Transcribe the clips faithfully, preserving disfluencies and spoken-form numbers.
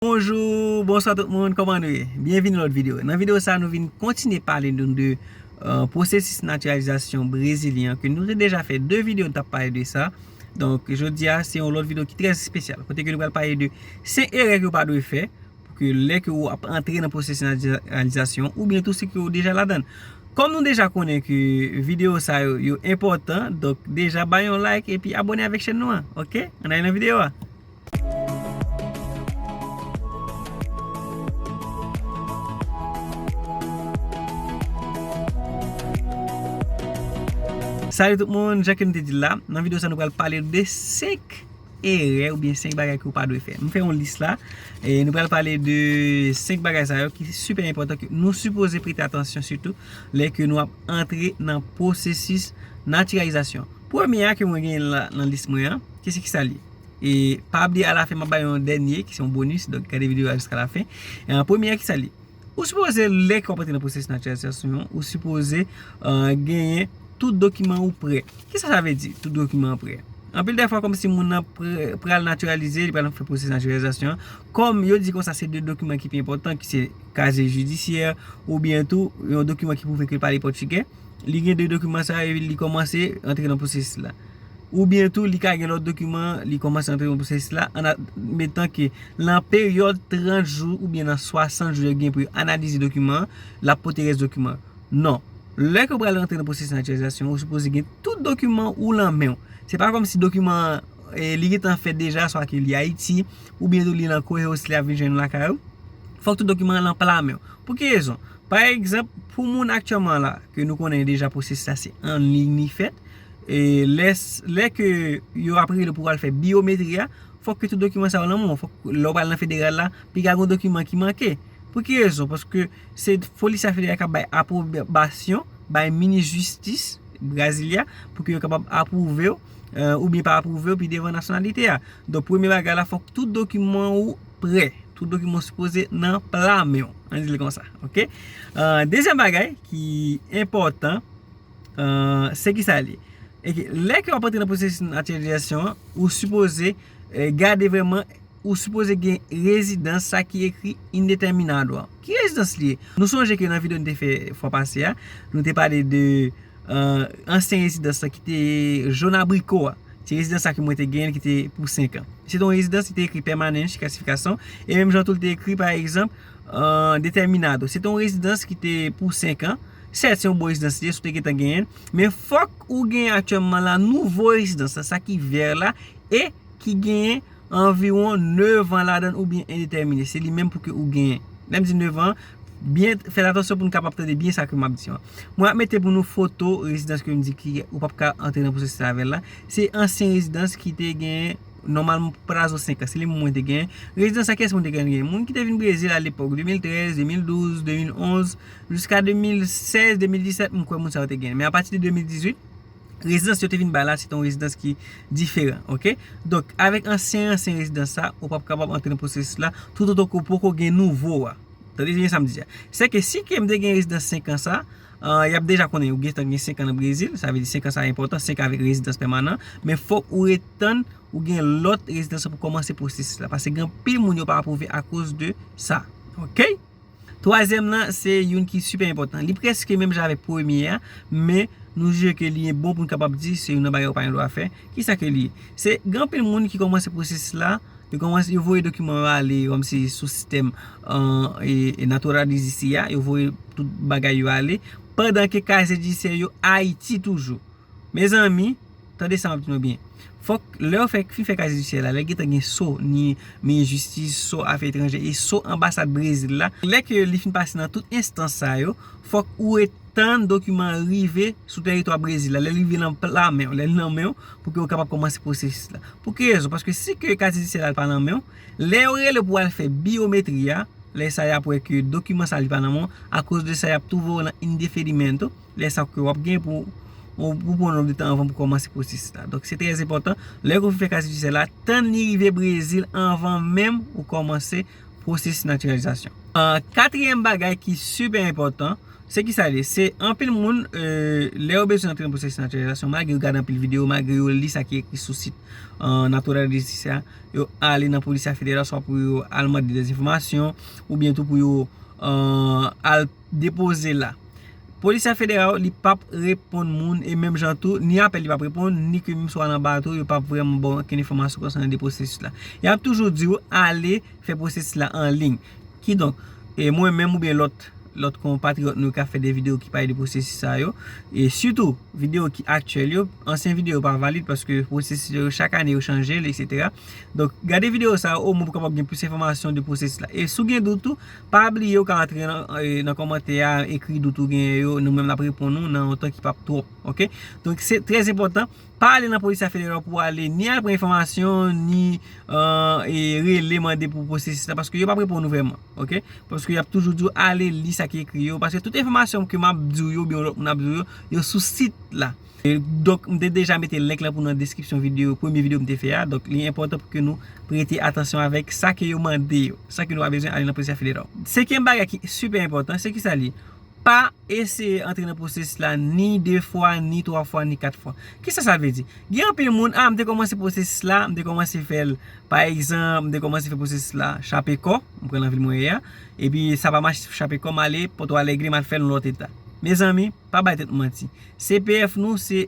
Bonjou, bonswa tout moun, kòman nou ye? Byenvini lòt videyo. Nan videyo sa, nou vin kontinye pale nou de, euh, pwosesis natiralizasyon brezilyen an, ke nou te deja fè de videyo, nou t ap pale de sa. Donk, jodi a, se yon lòt videyo ki trè espesyal, kote ke nou pral pale de senk erè ke w pa dwe fè, pou ke lè ke w ap antre nan pwosesis natiralizasyon, oubyen tou si ke w deja ladan l. Kòm nou deja konnen ke videyo sa yo, yo enpòtan, donk deja bay yon like epi abòne avèk chèn nou an, oke? Ann ale nan videyo a. Salut tout moun, jan ke m te di l la, nan videyo sa nou pral pale de senk erè oubyen senk bagay ke w pa dwe fè. M fè yon lis la, e nou pral pale de senk bagay sa yo ki sipè enpòtan, ke nou sipoze prete atansyon sitou lè ke nou ap antre nan pwosesis natiralizasyon. Premye a ke mwen genyen la nan lis mwen an, ki se ki sa l ye? E pa bliye alafen m ap bay yon dènye ki se yon bonis, donk gade videyo a jiska lafen. E an premye a ki sa l ye? Ou sipoze, lè ke w ap antre nan pwosesis natiralizasyon an, ou sipoze, euh, genyen tout dokiman ou prè. Kisa sa vle di, tout dokiman prè? Anpil dè fwa, kòmsi moun nan prè, pral natiralize, li pral fè pwosesis natiralizasyon an. Kòm yo di konsa, se de dokiman ki pi enpòtan, ki se kazye jidisyè, oubyen tou, yon dokiman ki pwouve ke l pale pòtigè. Li gen de dokiman sa yo, li kòmanse antre nan pwosesis la. Oubyen tou, li ka gen lòt dokiman, li kòmanse antre nan pwosesis la, an admetan ke nan peryòd trant jou oubyen nan swasant jou yo gen pou yo analize dokiman an, l ap pote rès dokiman an. Non. Lè ke w pral antre nan pwosesis natiralizasyon, ou sipoze gen tout dokiman ou lan men w. Se pa kòmsi dokiman an, e, li gentan fèt deja, swa ke li Ayiti, oubyen tou li nan Koweos, li ap vin jwenn ou lakay ou. Fòk tout dokiman an lan pla men w. Pou ki rezon? Pa egzanp, pou moun aktyèlman la, ke nou konnen deja pwosesis la se an liy li fèt, e lè, lè ke yo ap rele pou w al fè byometri a, fòk ke tout dokiman sa yo lan men w. Fòk lè w pral nan federal la, piga gen dokiman ki manke. Pou ki rezon? Paske se polis la federal k ap bay apwobasyon, bay minis jistis Brasilia, pou ke yo kapab apwouve w, euh, oubyen pa apwouve w, pi devan nasyonalite a. Donk, premye bagay la, fòk tout dokiman ou prè. Tout dokiman sipoze nan pla men w. Ann di l konsa, oke? Euh, dezyèm bagay ki enpòtan, euh, se ki sa l ye? E ke lè ke w ap antre nan pwosesis natiralizasyon an, ou sipoze, euh, gade vrèman, ou sipoze gen rezidans sa ki ekri indeterminado a. Ki rezidans li ye? Nou sonje ke nan videyo nou te fè fwa pase a, nou te pale de, euh, ansyen rezidans la ki te jòn abriko a. Se rezidans sa ke mwen te genyen ki te pou senk an. Se te yon rezidans ki te ekri permanente, klasifikasyon, e menm jan tou li te ekri, pa egzanp, euh, determinado. Se te yon rezidans ki te pou senk an. Sèt, se yon bon rezidans li ye, si w te gentan genyen l. Men fòk ou genyen aktyèlman la nouvo rezidans la, sa ki vè la, e ki genyen anviwon nèf an ladan l oubyen endetèmine. Se li menm pou ke ou genyen. Lè m di nèf an, byen, fè atansyon pou n kapab tande byen sa ke m ap di an. Mwen ap mete pou nou foto rezidans ke m di ki ou p ap ka antre nan pwosesis avè l la. Se ansyen rezidans ki te genyen nòmalman pou prazo senk an. Se li menm mwen te genyen. Rezidans sa kiyès moun te genyen? Moun ki te vin Brezil alepòk, de mil trèz, de mil douz, de mil onz, jiska de mil sèz, de mil disèt, m kwè moun sa yo te genyen. Men apati de de mil dizuit, rezidans yo te vin bay la, se te yon rezidans ki diferan, oke? Donk, avèk ansyen, ansyen rezidans sa, ou p ap kapab antre nan pwosesis la, toutotan ke w poko gen nouvo a. Tande byen sa m di a. Se ke si ke m te gen rezidans senk an sa, euh, y ap deja konnen ou gentan gen senk an nan Brezil, sa vle di senk an sa enpòtan, senk an avèk rezidans pèmanan, men fòk ou ret tann ou gen lòt rezidans pou kòmanse pwosesis la, paske gen anpil moun yo pa apwouve akoz de sa, oke? Twazyèm nan, se youn ki sipè enpòtan. Li prèske menm jan avèk premye a, men nou jije ke li bon pou n kapab di se youn nan bagay ou pa gen dwa fè. Kisa ke li ye? Se gen anpil moun ki kòmanse pwosesis la, yo kòmanse, yo voye dokiman yo ale, kòmsi sou sistèm, euh, e, e Naturalize isi a, yo voye tout bagay yo ale, pandan ke kazye jidisyè yo Ayiti toujou. Mezanmi, tande sa m ap di nou byen. Fòk lè w fè, fin fè kazye jidisyè la, lè gentan gen so, ni minis jistis, so afè etranjè e so anbasad Brezil la, lè ke li fin pase nan tout enstans sa yo, fòk ou ret tann dokiman an rive sou tèritwa Brezil la. Lè li rive nan pla men w, lè li nan men w, pou ke w kapab kòmanse pwosesis la. Pou ki rezon? Paske si ke kazye jidisyè la pa nan men w, lè yo rele w pou w al fè byometri a, lè sa y ap wè ke dokiman sa li pa nan men w, akoz de sa y ap twouve w nan indefinimentu, lè sa ke w ap gen pou, pou, pou yon nonb de tan anvan pou kòmanse pwosesis la. Donk, se trè enpòtan, lè ke w fin fè kazye jidisyè la, tann li rive Brezil anvan menm ou kòmanse pwosesis natiralizasyon. Ah, katriyèm bagay ki sipè enpòtan, Se ki sa l ye? Se anpil moun, e, lè yo bezwen antre nan pwosesis natiralizasyon, malgre yo gade anpil videyo, malgre yo li sa ki ekri sou sit, e, Natura Justicia, yo ale nan Polícia Federal, swa pou yo al mande dèzenfòmasyon, oubyen tou pou yo, e, al depoze la. Polícia Federal, li p ap reponn moun, e menm jan tou, ni apèl li p ap reponn, ni ke menm si w al anba a tou, yo p ap vrèman ba w okenn enfòmasyon konsènan de pwosesis la. Y ap toujou di w ale fè pwosesis la an liy. Kidonk, e mwen menm oubyen lòt, lòt konpatriyòt nou ka fè de videyo ki pale de pwosesis sa yo, e sitou videyo ki aktyèl yo, ansyen videyo pa valid paske pwosesis yo chak ane yo chanje l, etsetera. Donk, gade videyo sa yo omwen pou kapab gen plis enfòmasyon de pwosesis la. E si w gen dout tou, pa bliye w ka antre nan, e, nan kòmantè a, ekri dout ou genyen yo, nou menm n ap reponn ou nan yon tan ki p ap twòp, oke? Donk, se trè enpòtan, pa ale nan Polícia Federal pou ale ni al pran enfòmasyon, ni, e, e, rele mande pou pwosesis la, paske yo p ap reponn ou vrèman, oke? Paske y ap toujou di w ale li sa ki ekri yo, paske tout enfòmasyon ke m ap di w yo, oubyen lòt moun ap di w yo, yo sou sit la. E, donk, m te deja mete link lan pou nan deskripsyon videyo, premye videyo m te fè a. Donk, li enpòtan pou ke nou prete atansyon avèk sa ke yo mande yo, sa ke nou pa bezwen ale nan Polícia Federal. Senkyèm bagay ki sipè enpòtan, se ki sa l ye? Pa eseye antre nan pwosesis la ni de fwa, ni twa fwa, ni kat fwa. Kisa sa vle di? Gen anpil moun, a, m te kòmanse pwosesis la, m te kòmanse fè l, pa egzanp, m te kòmanse fè pwosesis la, Chapecó, m pran nan vil mwen ye a, epi sa pa mache Chapecó, m ale Porto Alegre, m al fè l nan lòt eta. Mezanmi, pa bay tèt nou manti. C P F nou, se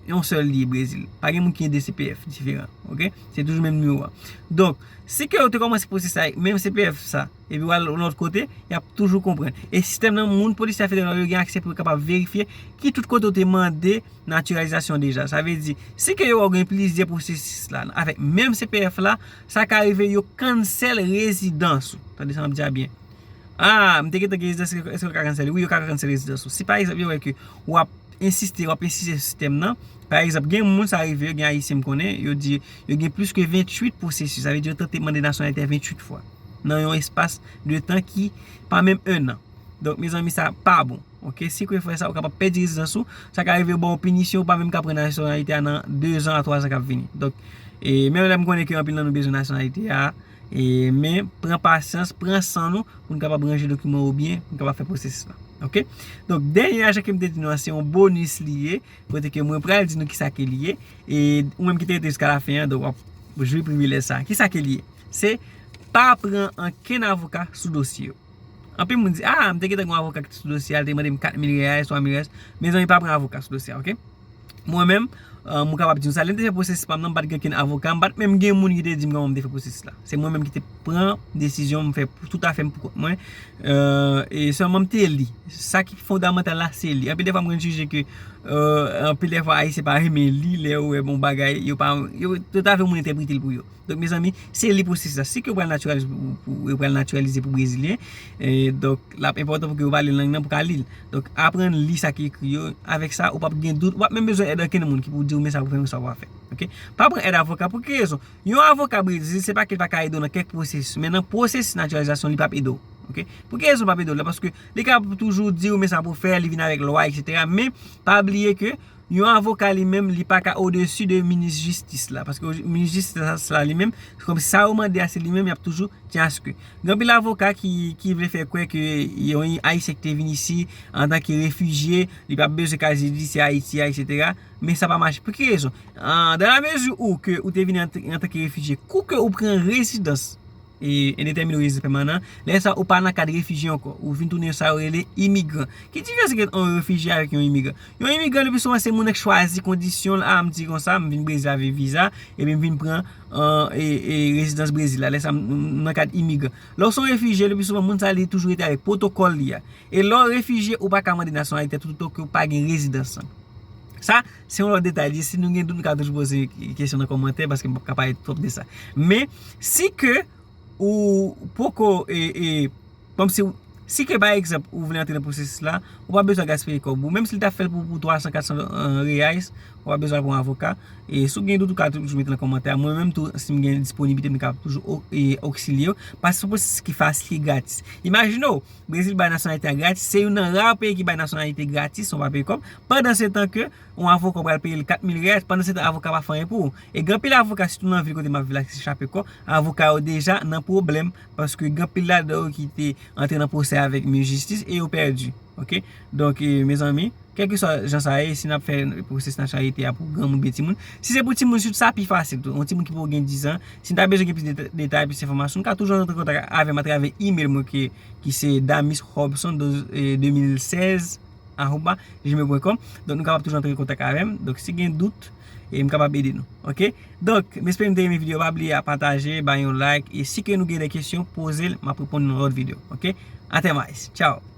yon sèl li ye Brezil. Pa gen moun ki gen de C P F diferan, oke? Se toujou menm nimewo a. Donk, si ke yo te kòmanse pwosesis la avèk menm C P F sa, epi w al yon lòt kote, y ap toujou konprann. E sistèm nan, moun Polícia Federal yo gen aksè pou yo kapab verifye ki tout kote w te mande natiralizasyon deja. Sa vle di, si ke yo wè w gen plizyè pwosesis la, avèk menm C P F la, sa ka rive yo cancel rezidans ou. Tande sa m ap di a byen. A, m te gentan gen rezidans, èske yo ka cancel? Wi, yo ka cancel rezidans ou. Si pa egzanp, yo wè ke w ap ensiste, w ap ensiste sou sistèm nan, pa egzanp, gen moun sa rive, gen Ayisyen m konnen, yo di, yo gen plis ke venntuit pwosesis. Sa vle di, yo tante mande nasyonalite a venntuit fwa. Nan yon espas de tan ki pa menm en an. Donk, mezanmi, sa pa bon. Oke, si ke w fè sa, ou kapab pèdi rezidans ou. Sa ka rive yo ba w pinisyon, ou pa menm ka pran nasyonalite a nan de zan a twa zan k ap vini. Donk, e, menm lè m konnen ke anpil nan nou bezwen nasyonalite a, e, men pran pasyans, pran san nou, pou n kapab ranje dokiman yo byen, pou n kapab fè pwosesis la. Oke? Donk, dènye ajan ke m te di nou an, se yon bonis li ye, kote ke mwen pral di nou kisa ke li ye, e ou menm ki te rete jiska lafen an, donk w ap jwi privilèj sa. Kisa ke li ye? Se pa pran ankenn avoka sou dosye yo. Anpil moun di, a, m te gentan gen yon avoka ki te sou dosye a, li te mande m kat mil reyal, twa mil reyal. Mezanmi, pa pran avoka sou dosye a, oke? Mwen menm, e, mwen kapab di nou sa, lè m te fè pwosesis pa m nan, m pa t gen okenn avoka, m pa t menm gen moun ki te di m kòman m te fè pwosesis la. Se mwen menm ki te pran desizyon m fè pou tout afè m pou kont mwen. E, e sèlman m te li. Sa ki fondamantal la, se li. Anpil de fwa, m konn jije ke, e, anpil de fwa, Ayisyen pa renmen li, lè yo wè bon bagay, yo pa, yo, yo ta vle moun entèprete l pou yo. Donk, mezanmi, se li pwosesis la. Si ke w pral natiralize pou, pou, ou pral natiralize pou Brezilyen, e, donk, l ap enpòtan pou ke w pale lang nan pou ka li l. Donk, aprann li sa ki ekri yo. Avèk sa, ou p ap gen dout, ou p ap menm bezwen èd ankenn moun ki pou di w men sa pou fè, men sa pou pa fè. Oke? Pa pran èd avoka. Pou ki rezon? Yon avoka Brezil, se pa ke l pa ka ede w nan kèk pwosesis, men nan pwosesis natiralizasyon, li p ap ede w. Oke? Pou ki rezon l p ap ede w la? Paske li ka toujou di w men sa pou fè, li vin avèk lwa, etsetera. Men, pa bliye ke yon avoka li menm, li pa ka odesi de minis jistis la. Paske minis jistis la li menm, kòm sa yo mande a se li menm, y ap toujou tyen aske. Gen anpil avoka ki, ki vle fè kwè ke yon Ayisyen ki te vin isi antanke refijye, li p ap bezwen kay jidisyè Ayiti a, etsetera. Men sa pa mache. Pou ki rezon? An, dans la mesure où ke ou te vin an, antanke refijye, kou ke ou pran rezidans, e, endetèmine ou rezidans pèmanan, lè sa ou pa nan kad refijye ankò. Ou vin tounen sa yo rele imigran. Ki diferans ki ant yon refijye avèk yon imigran? Yon imigran, le pli souvan, se moun nan k chwazi kondisyon l, a, m di konsa, m vin Brezil avèk viza, epi m vin pran, e, e, e, rezidans Brezil la. Lè sa, m, m nan kad imigran. Lè w se yon refijye, le pli souvan, moun sa li toujou rete avèk pwotokòl li a. E lè w refijye, ou pa ka mande nasyonalite toutotan ke w pa gen rezidans lan. Sa, se yon lòt detay. Si nou gen dout, nou ka toujou poze kesyon nan kòmantè, paske m p ap ka pale twòp de sa. Men, si ke ou poko, e, e, kòmsi, si ke, pa egzanp, ou vle antre nan pwosesis la, ou pa bezwen gaspiye kòb ou. Menm si l ta fè l pou, pou twa san, kat san, e, reais, ou pa bezwen pran avoka. E si w gen dout, ou ka toujou mete nan kòmantè a. Mwen menm tou, si m gen disponibite, m ka toujou o-, e, osilye w. Paske se yon pwosesis ki fasil, ki gratis. Imajine w, Brezil bay nasyonalite a gratis. Se youn nan ra peyi ki bay nasyonalite gratis, san w pa peye kòb. Pandan se tan ke yon avoka w pral peye l kat mil reyal, pandan se tan avoka pa fè anyen pou ou. E gen anpil avoka, sitou nan vil kote m ap viv la, ki se Chapecó, avoka yo deja nan pwoblèm, paske gen anpil ladan yo ki te antre nan pwosè avèk minis jistis e yo pèdi. Ok? Donk, e, mezanmi, kèlkeswa jan sa ye, si n ap fè pwosès nasyonalite a pou granmoun oubyen timoun, si se pou timoun, sitou sa pi fasil tou. Yon timoun ki poko gen diz an, si n ta bezwen gen plis deta- detay, plis enfòmasyon, nou ka toujou rantre kontak avè m atravè email mwen ki, ki se damis hobson de mil sèz arobase gmail pwen kòm. Donk, nou kapab toujou antre an kontak avè m. Donk, si gen dout, e m kapab ede nou. Ok? Donk, m espere nou te renmen videyo. Pa bliye a pataje, bay yon like. E si ke nou gen de kesyon, poze l, m ap reponn nan lòt videyo. Ok? Atè mais. Tchao!